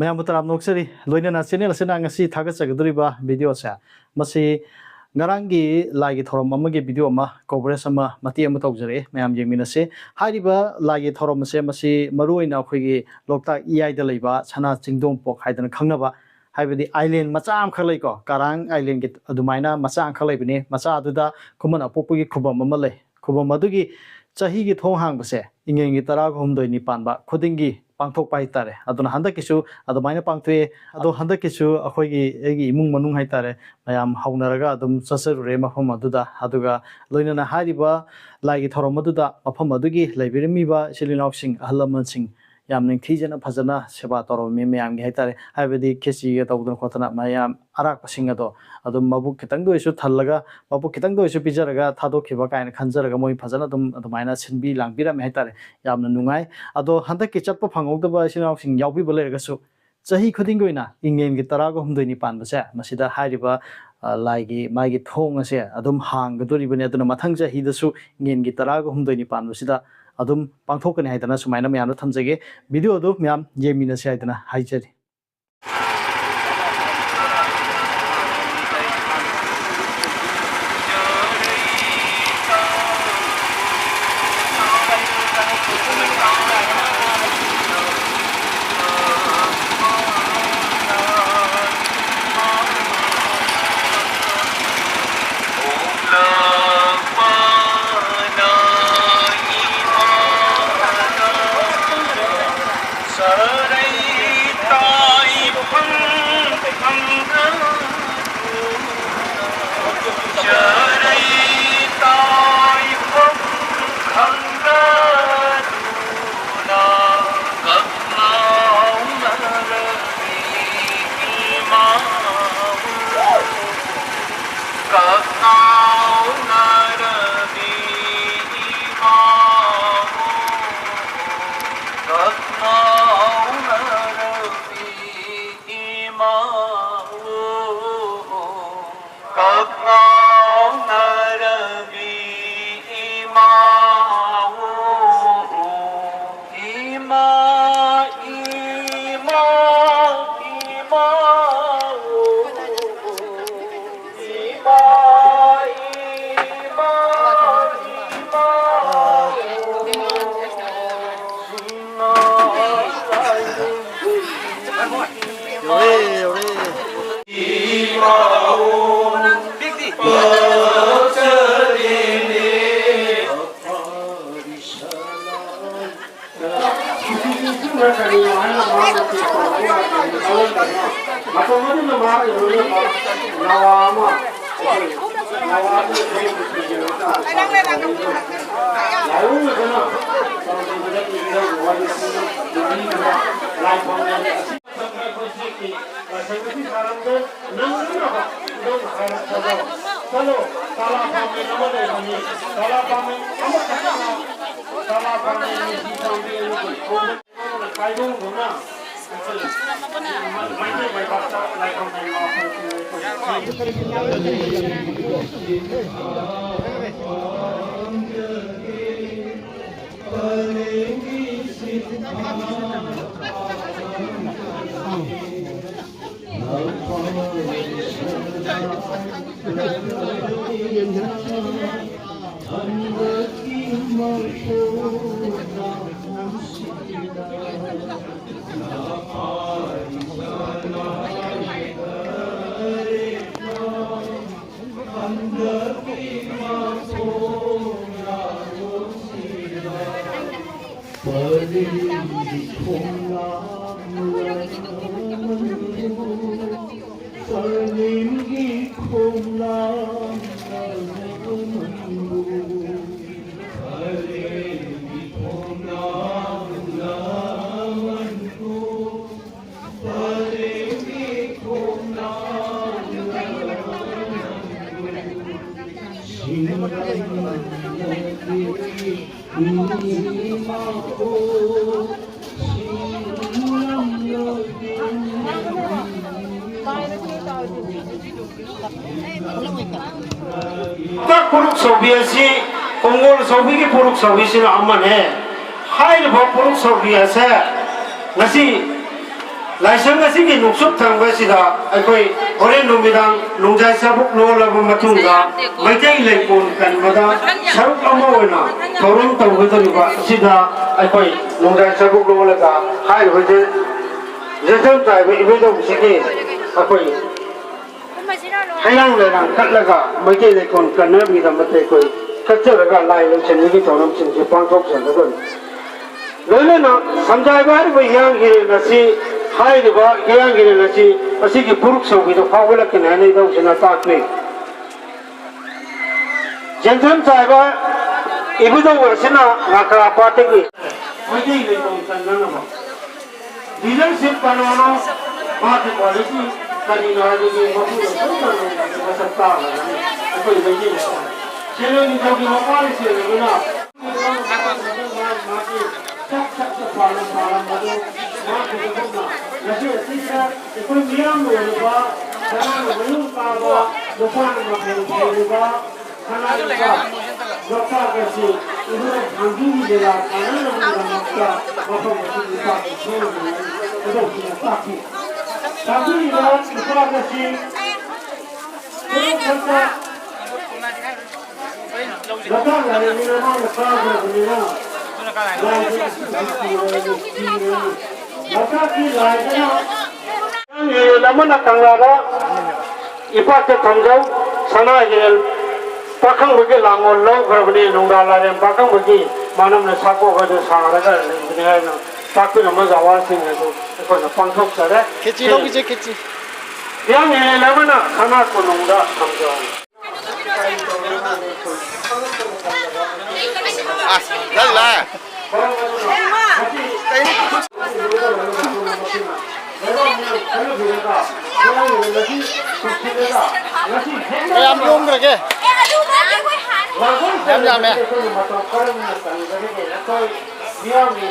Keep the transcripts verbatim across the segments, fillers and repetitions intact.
ꯃꯌꯥꯝꯕꯨ ꯇꯔꯥꯝꯅ ꯑꯣꯛꯆꯔꯤ꯫ ꯂꯣꯏꯅꯅ ꯆꯦꯅꯦꯜ ꯑꯁꯤꯅ ꯉꯁꯤ ꯊꯥꯒꯠꯆꯒꯗꯧꯔꯤꯕ ꯚꯤꯗꯤꯑꯣꯁꯦ, ꯃꯁꯤ ꯉꯔꯥꯡꯒꯤ ꯂꯥꯏꯒꯤ ꯊꯧꯔꯝ ꯑꯃꯒꯤ ꯚꯤꯗꯤꯑꯣ ꯑꯃ, ꯀꯣꯚꯔꯦꯖ ꯑꯃ, ꯃꯇꯦꯛ ꯑꯃ ꯇꯧꯖꯔꯛꯑꯦ, ꯃꯌꯥꯝ ꯌꯦꯡꯃꯤꯟꯅꯁꯦ꯫ ꯍꯥꯏꯔꯤꯕ ꯂꯥꯏꯒꯤ ꯊꯧꯔꯝ ꯑꯁꯦ, ꯃꯁꯤ ꯃꯔꯨꯑꯣꯏꯅ ꯑꯩꯈꯣꯏꯒꯤ ꯂꯣꯛꯇꯥꯛ ꯏꯌꯥꯏꯗ ꯂꯩꯕ ꯁꯅꯥ ꯆꯤꯡꯗꯣꯡꯄꯣꯛ ꯍꯥꯏꯗꯅ ꯈꯪꯅꯕ, ꯍꯥꯏꯕꯗꯤ ꯑꯥꯏꯂꯦꯟ ꯃꯆꯥ ꯑꯃꯈꯛ ꯂꯩꯀꯣ, ꯀꯔꯥꯡ ꯑꯥꯏꯂꯦꯟꯒꯤ ꯑꯗꯨꯃꯥꯏꯅ ꯃꯆꯥ ꯑꯃꯈꯛ ꯂꯩꯕꯅꯤ꯫ ꯃꯆꯥ ꯑꯗꯨꯗ ꯈꯨꯃꯟ ꯑꯄꯣꯛꯄꯒꯤ ꯈꯨꯕꯝ ꯑꯃ ꯂꯩ꯫ ꯈꯨꯕꯝ ꯑꯗꯨꯒꯤ ꯆꯍꯤꯒꯤ ꯊꯣꯡ ꯍꯥꯡꯕꯁꯦ ꯏꯉꯦꯟꯒꯤ ꯇꯔꯥꯒ ꯍꯨꯝꯗꯣꯏꯅꯤ ꯄꯥꯟꯕ ꯈꯨꯗꯤꯡꯒꯤ ꯄꯥꯡꯊꯣꯛꯄ ꯍꯥꯏꯇꯥꯔꯦ꯫ ꯑꯗꯨꯅ ꯍꯟꯗꯛꯀꯤꯁꯨ ꯑꯗꯨꯃꯥꯏꯅ ꯄꯥꯡꯊꯣꯛꯑꯦ꯫ ꯑꯗꯣ ꯍꯟꯗꯛꯀꯤꯁꯨ ꯑꯩꯈꯣꯏꯒꯤ, ꯑꯩꯒꯤ ꯏꯃꯨꯡ ꯃꯅꯨꯡ ꯍꯥꯏꯇꯥꯔꯦ, ꯃꯌꯥꯝ ꯍꯧꯅꯔꯒ ꯑꯗꯨꯝ ꯆꯠꯆꯔꯨꯔꯦ ꯃꯐꯝ ꯑꯗꯨꯗ꯫ ꯑꯗꯨꯒ ꯂꯣꯏꯅꯅ ꯍꯥꯏꯔꯤꯕ ꯂꯥꯏꯒꯤ ꯊꯧꯔꯝ ꯑꯗꯨꯗ ꯃꯐꯝ ꯑꯗꯨꯒꯤ ꯂꯩꯕꯤꯔꯝꯃꯤꯕ ꯏꯆꯤꯜ ꯏꯅꯥꯎꯁꯤꯡ, ꯑꯍꯜ ꯂꯃꯟꯁꯤꯡ ꯌꯥꯝ ꯅꯤꯡꯊꯤꯖꯅ ꯐꯖꯅ ꯁꯦꯕꯥ ꯇꯧꯔꯝꯃꯤ ꯃꯌꯥꯝꯒꯤ ꯍꯥꯏꯇꯥꯔꯦ꯫ ꯍꯥꯏꯕꯗꯤ ꯈꯦꯆꯤꯒ ꯇꯧꯗꯅ ꯈꯣꯠꯇꯅ ꯃꯌꯥꯝ ꯑꯔꯥꯛꯄꯁꯤꯡ ꯑꯗꯣ ꯑꯗꯨꯝ ꯃꯕꯨꯛ ꯈꯤꯇꯪꯗ ꯑꯣꯏꯁꯨ ꯊꯜꯂꯒ, ꯃꯕꯨꯛ ꯈꯤꯇꯪꯗ ꯑꯣꯏꯁꯨ ꯄꯤꯖꯔꯒ ꯊꯥꯗꯣꯛꯈꯤꯕ ꯀꯥꯏꯅ ꯈꯟꯖꯔꯒ ꯃꯣꯏ ꯐꯖꯅ ꯑꯗꯨꯝ ꯑꯗꯨꯃꯥꯏꯅ ꯁꯤꯟꯕꯤ ꯂꯥꯡꯕꯤꯔꯝꯃꯦ ꯍꯥꯏꯇꯥꯔꯦ꯫ ꯌꯥꯝꯅ ꯅꯨꯡꯉꯥꯏ꯫ ꯑꯗꯣ ꯍꯟꯗꯛꯀꯤ ꯆꯠꯄ ꯐꯪꯍꯧꯗꯕ ꯏꯆꯤꯜ ꯏꯅꯥꯎꯁꯤꯡ ꯌꯥꯎꯕꯤꯕ ꯂꯩꯔꯒꯁꯨ, ꯆꯍꯤ ꯈꯨꯗꯤꯡꯒꯤ ꯑꯣꯏꯅ ꯏꯉꯦꯟꯒꯤ ꯇꯔꯥꯒ ꯍꯨꯝꯗꯣꯏꯅꯤ ꯄꯥꯟꯕꯁꯦ, ꯃꯁꯤꯗ ꯍꯥꯏꯔꯤꯕ, ꯑ, ꯂꯥꯏꯒꯤ ꯃꯥꯒꯤ ꯊꯣꯡ ꯑꯁꯦ ꯑꯗꯨꯝ ꯍꯥꯡꯒꯗꯣꯔꯤꯕꯅꯤ꯫ ꯑꯗꯨꯅ ꯃꯊꯪ ꯆꯍꯤꯗꯁꯨ ꯏꯉꯦꯟꯒꯤ ꯇꯔꯥꯒ ꯍꯨꯝꯗꯣꯏꯅꯤ ꯄꯥꯟꯕꯁꯤꯗ ꯑꯗꯨꯝ ꯄꯥꯡꯊꯣꯛꯀꯅꯤ ꯍꯥꯏꯗꯅ ꯁꯨꯃꯥꯏꯅ ꯃꯌꯥꯝꯗ ꯊꯝꯖꯒꯦ꯫ ꯚꯤꯗꯤꯑꯣ ꯑꯗꯨ ꯃꯌꯥꯝ ꯌꯦꯡꯃꯤꯟꯅꯁꯤ ꯍꯥꯏꯗꯅ ꯍꯥꯏꯖꯔꯤ꯫ ꯌꯧꯔꯦ, ꯌꯧꯔꯦ꯫ ꯃꯇꯝ ꯑꯗꯨꯗ ꯃꯍꯥꯛꯅ ꯂꯣꯏꯅꯃꯛ ꯅꯋꯥ ꯑꯃ, ꯑꯩꯈꯣꯏ ꯅꯋꯥ ꯑꯗꯨ ꯂꯥꯏꯑꯣꯡꯅꯗꯅ ꯇꯧꯈꯤꯕꯗ ꯏꯕ ꯋꯥꯔꯤꯁꯤꯡ ꯅꯨꯄꯤꯗꯨꯅ ꯂꯥꯏ ꯐꯥꯎꯅꯔꯦ꯫ ꯑꯁꯤ ꯂꯥꯏꯁꯪ ꯑꯁꯤ ꯁꯥꯔꯝꯗ ꯅꯪꯅꯕ ꯑꯗꯨꯝ ꯍꯥꯏꯔꯛꯄꯗꯣ꯫ ꯆꯠꯂꯣ, ꯇꯥꯂꯥ ꯄꯥꯝꯕꯤ ꯑꯃ ꯂꯩꯕꯅꯤ꯫ ꯇꯥꯂꯥ ꯄꯥꯝꯕꯤ ꯑꯃꯈꯛꯇꯅ ꯇꯥꯂꯥ ꯄꯥꯝꯕꯤ ꯅꯨꯡꯁꯤ ꯄꯥꯝꯕꯤ ꯑꯅꯤꯒꯤ ꯈꯣꯡꯗ ꯀꯥꯏꯗꯣꯡꯗꯨꯅ ꯑꯩꯈꯣꯏ ꯃꯩꯇꯩ ꯂꯩꯕꯥꯛꯇ ꯂꯥꯏꯐꯝ ꯂꯩ꯫ ꯄꯨꯔꯨꯛ ꯁꯧꯕꯤ ꯑꯁꯤ ꯀꯣꯡꯒꯣꯜ ꯁꯧꯕꯤꯒꯤ ꯄꯨꯔꯨꯛ ꯁꯧꯕꯤꯁꯤꯅ ꯑꯃꯅꯦ꯫ ꯍꯥꯏꯔꯤꯕ ꯄꯨꯔꯨꯛ ꯁꯧꯕꯤ ꯑꯁꯦ ꯉꯁꯤ ꯂꯥꯏꯁꯪ ꯑꯁꯤꯒꯤ ꯅꯣꯡꯆꯨꯞ ꯊꯪꯕ ꯑꯁꯤꯗ ꯑꯩꯈꯣꯏ ꯍꯣꯔꯦꯟ ꯅꯨꯃꯤꯗꯥꯡ ꯅꯣꯡꯖꯥꯏ ꯆꯥꯕꯨꯛ ꯂꯣꯜꯂꯕ ꯃꯇꯨꯡꯗ ꯃꯩꯇꯩ ꯂꯩꯀꯣꯜ ꯀꯟꯕꯗ ꯁꯔꯨꯛ ꯑꯃ ꯑꯣꯏꯅ ꯊꯧꯔꯝ ꯇꯧꯒꯗꯧꯔꯤꯕ ꯑꯁꯤꯗ ꯑꯩꯈꯣꯏ ꯅꯣꯡꯖꯥꯏ ꯆꯥꯕꯨꯛ ꯂꯣꯜꯂꯒ ꯍꯥꯏꯔꯤꯕ ꯖꯦ-, ꯖꯦꯊꯦꯝ ꯆꯥꯏꯕ ꯏꯕꯨꯙꯧꯁꯤꯒꯤ ꯑꯩꯈꯣꯏ ꯍꯩꯔꯥꯡ ꯂꯩꯔꯥꯡ ꯀꯠꯂꯒ ꯃꯩꯇꯩ ꯂꯩꯀꯣꯜ ꯀꯟꯅꯕꯒꯤꯗꯃꯛꯇ ꯑꯩꯈꯣꯏ ꯀꯠꯆꯔꯒ ꯂꯥꯏ ꯂꯣꯏꯁꯤꯟꯕꯒꯤ ꯊꯧꯔꯝꯁꯤꯡꯁꯦ ꯄꯥꯡꯊꯣꯛꯆꯒꯗꯧꯔꯤ꯫ ꯂꯣꯏꯅꯅ ꯁꯝꯖꯥꯏꯕ ꯍꯥꯏꯔꯤꯕ ꯍꯤꯌꯥꯡ ꯍꯤꯔꯦꯟ ꯑꯁꯤ, ꯍꯥꯏꯔꯤꯕ ꯍꯤꯌꯥꯡ ꯍꯤꯔꯦꯟ ꯑꯁꯤ ꯑꯁꯤꯒꯤ ꯐꯨꯔꯨꯞ ꯁꯧꯕꯤꯗ ꯐꯥꯎꯒꯠꯂꯛꯀꯅꯤ ꯍꯥꯏꯅ ꯏꯙꯧꯁꯤꯅ ꯇꯥꯛꯄꯤ꯫ ꯖꯦꯟꯊꯝ ꯆꯥꯏꯕ ꯏꯕꯨꯙꯧ ꯑꯁꯤꯅ ꯉꯥꯀ꯭ꯔꯥ ꯄꯥꯠꯇꯒꯤ ꯃꯩꯇꯩ ꯂꯩꯐꯝ ꯆꯟꯅꯅꯕ ꯂꯤꯗꯔꯁꯤꯞ ꯀꯅꯥꯅꯣ, ꯃꯥꯒꯤ ꯀ꯭ꯋꯥꯂꯤꯇꯤ ꯀꯔꯤꯅꯣ ꯍꯥꯏꯕꯗꯨ ꯃꯄꯨꯅ ꯁꯣꯏꯗꯅ ꯃꯁꯛ ꯇꯥꯛꯑꯒꯅꯤ꯫ ꯑꯩꯈꯣꯏ ꯃꯩꯇꯩ ꯂꯩꯄꯥꯛ ꯁꯦꯟꯖꯦꯡ ꯅꯤꯡꯊꯧꯒꯤ ꯃꯄꯥꯅ ꯁꯦꯡꯂꯗꯨꯅ ꯃꯥꯒꯤ ꯁꯛ ꯁꯛꯇ ꯄꯥꯜꯂꯝ ꯄꯥꯜꯂꯝꯕꯗꯨ ꯃꯥꯒꯤꯗꯃꯛꯇ ꯉꯁꯤ ꯑꯁꯤꯗ ꯑꯩꯈꯣꯏ ꯃꯤꯌꯥꯝꯅ ꯑꯣꯏꯔꯤꯕ ꯁꯅꯥꯅ ꯃꯌꯨꯝ ꯀꯥꯕ, ꯂꯨꯄꯥꯅ ꯃꯐꯝ ꯐꯪꯂꯤꯕ ꯁꯅꯥ ꯂꯨꯄꯥ ꯂꯣꯛꯇꯥꯛ ꯑꯁꯤ ꯏꯕꯨꯙꯧ ꯊꯥꯡꯖꯤꯡꯒꯤ ꯂꯤꯂꯥ ꯁꯥꯟꯅꯅꯕꯒꯤꯗꯃꯛꯇ ꯃꯐꯝ ꯑꯁꯤꯒꯤ ꯏꯄꯥꯛꯀꯤ ꯁꯣꯏꯗꯅ ꯏꯕꯨꯙꯧꯁꯤꯡꯅ ꯇꯥꯛꯄꯤ꯫ ꯇꯥꯛꯄꯤꯔꯤꯕ ꯏꯄꯥꯛ ꯑꯁꯤ ꯈꯨꯗꯛ ꯈꯛꯇ ꯂꯣꯛꯇꯥꯛ ꯂꯥꯏꯔꯦꯝꯕꯤꯅ ꯃꯥꯅ ꯀꯥꯈ꯭ꯔꯕꯅꯤꯅ ꯂꯥꯏꯁꯦ ꯂꯣꯛꯇꯥꯛꯀꯤ ꯂꯥꯏꯗꯨꯅ ꯌꯦꯟ ꯑꯃꯅ ꯀꯪꯂꯥꯗ ꯏꯄꯥꯛꯇ ꯊꯝꯖꯧ, ꯁꯅꯥ ꯌꯦꯟ ꯄꯥꯈꯪꯕꯒꯤ ꯂꯥꯡꯒꯣꯜ ꯂꯧꯈ꯭ꯔꯕꯅꯤ, ꯅꯨꯡꯗꯥ ꯂꯥꯏꯔꯦꯝ ꯄꯥꯈꯪꯕꯒꯤ ꯃꯅꯝꯅ ꯁꯥꯀꯣꯛ ꯑꯗꯨ ꯁꯥꯔꯒ ꯂꯩꯕꯅꯤ ꯍꯥꯏꯅ ꯇꯥꯛꯄꯤꯔꯝꯕ ꯖꯋꯥꯔꯁꯤꯡ ꯑꯗꯨ ꯑꯩꯈꯣꯏꯅ ꯄꯥꯡꯊꯣꯛꯆꯔꯦ꯫ ꯈꯦꯆꯤ ꯂꯧꯈꯤꯁꯦ, ꯈꯦꯆꯤ꯫ ꯍꯤꯌꯥꯡ ꯍꯤꯔꯦꯟ ꯑꯃꯅ ꯁꯅꯥ ꯀꯣꯅꯨꯡꯗ ꯊꯝꯖꯧ꯫ ꯑꯁ, ꯂꯜꯂꯦ꯫ ꯀꯌꯥꯝ ꯌꯣꯝꯈ꯭ꯔꯒꯦ? ꯌꯥꯝ ꯌꯥꯝꯃꯦ꯫ ꯃꯤꯌꯥꯝꯒꯤ,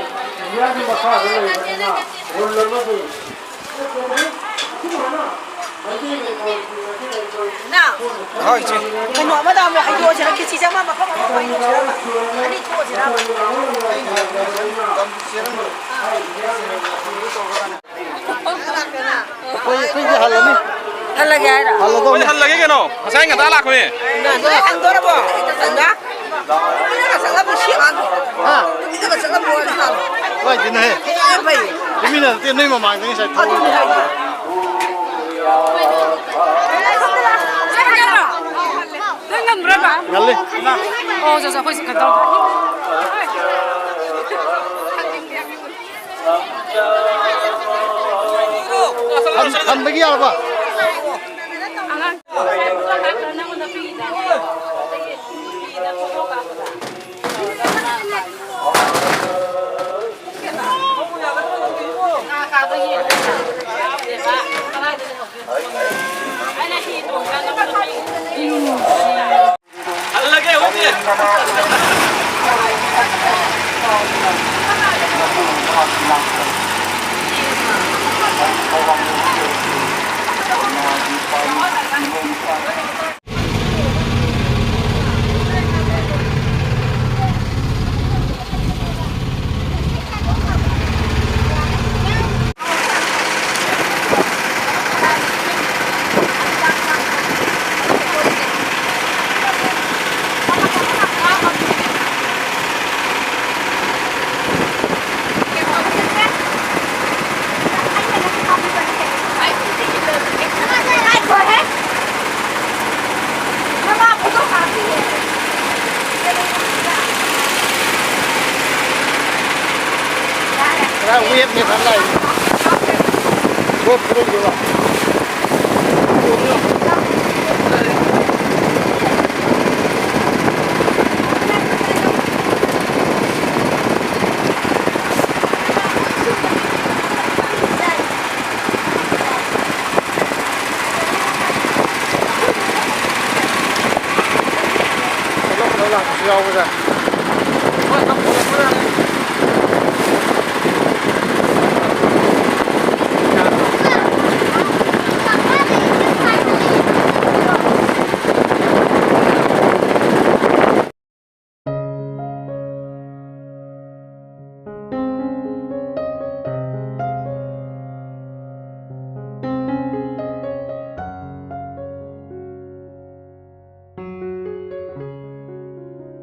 ꯃꯤꯌꯥꯝꯒꯤ ꯃꯈꯥꯗ ꯂꯩꯕꯅꯤꯅ ꯔꯨꯜ ꯑꯃꯗꯤ ꯍꯣꯏ, ꯏꯆꯦ꯫ ꯀꯩꯅꯣ ꯑꯃꯗ ꯑꯃꯨꯛ ꯍꯩꯗꯣꯛꯑꯁꯤꯔ? ꯈꯦꯆꯤꯁꯦ ꯑꯃ ꯃꯐꯝ ꯑꯃ ꯍꯩꯗꯣꯛꯁꯤꯔꯕ? ꯑꯅꯤ ꯊꯣꯛꯑꯁꯤꯔꯕ? ꯑꯩꯈꯣꯏ, ꯑꯩꯈꯣꯏꯗꯤ ꯍꯜꯂꯅꯤ꯫ ꯍꯜꯂꯒꯦ ꯍꯥꯏꯔꯣ? ꯍꯜꯂꯗꯧꯅꯤ꯫ ꯑꯩꯈꯣꯏꯗꯤ ꯍꯜꯂꯒꯦ ꯀꯩꯅꯣ꯫ ꯉꯁꯥꯏ ꯉꯟꯇꯥ ꯂꯥꯛꯄꯅꯦ꯫ ꯍꯟꯗꯣꯔꯕꯣ? ꯍꯟꯗꯣ? ꯆꯠꯂꯕꯣ ꯁꯤ ꯑꯉꯥꯡꯗꯣ? ꯍꯥ? ꯅꯨꯄꯤꯗꯒ ꯆꯠꯂꯝꯃꯣ ꯍꯥꯏꯕ ꯁꯥꯕ꯫ ꯀꯥꯏꯗꯩꯅꯣꯍꯦ? ꯌꯥꯝ ꯐꯩ꯫ ꯇꯨꯃꯤꯟꯅ ꯅꯠꯇꯦ, ꯅꯣꯏ ꯃꯃꯥꯡꯗꯅꯤ ꯉꯁꯥꯏ ꯊꯧꯔꯤꯗꯣ꯫ ꯑꯗꯨꯅꯦ ꯍꯥꯏꯁꯦ꯫ ꯅꯪ ꯉꯝꯕ꯭ꯔꯕ? ꯉꯜꯂꯤ꯫ ꯑꯣ, ꯆꯣ, ꯆꯣ, ꯑꯩꯈꯣꯏꯁꯨ ꯀꯩꯅꯣ ꯇꯧꯔꯒꯦ꯫ ꯍꯟ-, ꯍꯟꯕꯒꯤ ꯌꯥꯔꯕ? ꯄꯨꯔꯥ ꯋꯦꯞꯅꯦ ꯈꯔ ꯂꯥꯛꯏ꯫ ꯋꯦꯞ ꯈꯔ ꯌꯦꯡꯉꯣ꯫ ꯂꯥꯛꯄꯁꯨ ꯌꯥꯎꯕꯖꯥꯠꯅꯤ꯫